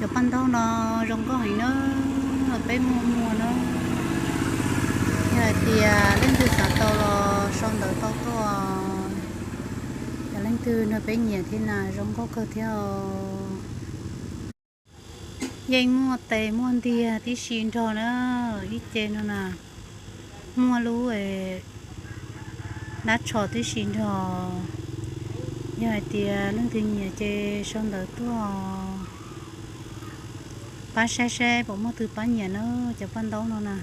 Cov paj ntaub no zoo nkauj heev na, peb muaj muag na. Yog hais tias leej twg xav tau los sau ntawv tau tuaj. Yog leej twg nrog peb nyiam thiab na, zoo nkauj kawg thiab os. Yeej muaj tes muaj ntiag tib si nrog na, ib ce no na, muaj lub dab tsho tib si nrog. Yog hais tias leej twg nyiam ces sau ntawv tuaj, pab saib saib puas muaj twg pab nyiam na, cov paj ntaub no na,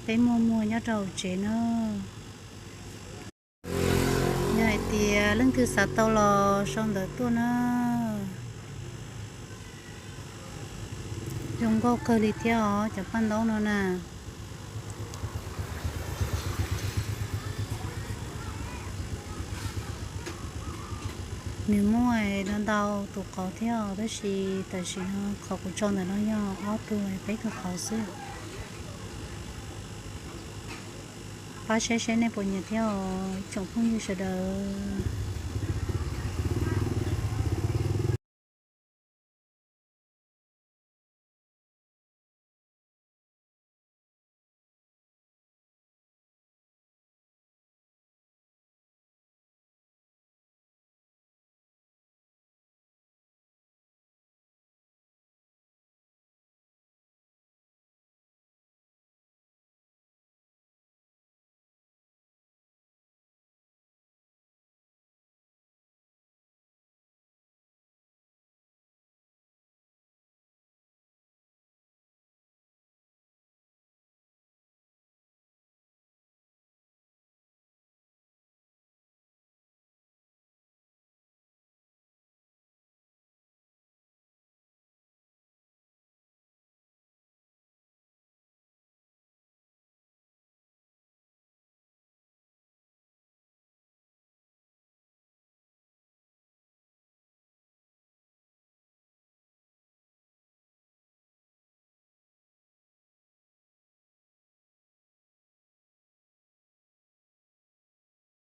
peb muaj muag nyob rau hauv tsev na. Yog hais tias leej twg xav tau los sau ntawv tuaj na. Zoo nkauj kawg li thiab os, cov paj ntaub no na. Nws muaj ntau ntau tus qauv thiab os, tab sis tam sim no qhov kuv tso ntawm no yog ob tug peb tug qauv xwb. Pab saib saib nej puas nyiam thiab os, tsoom phooj ywg sawv daws.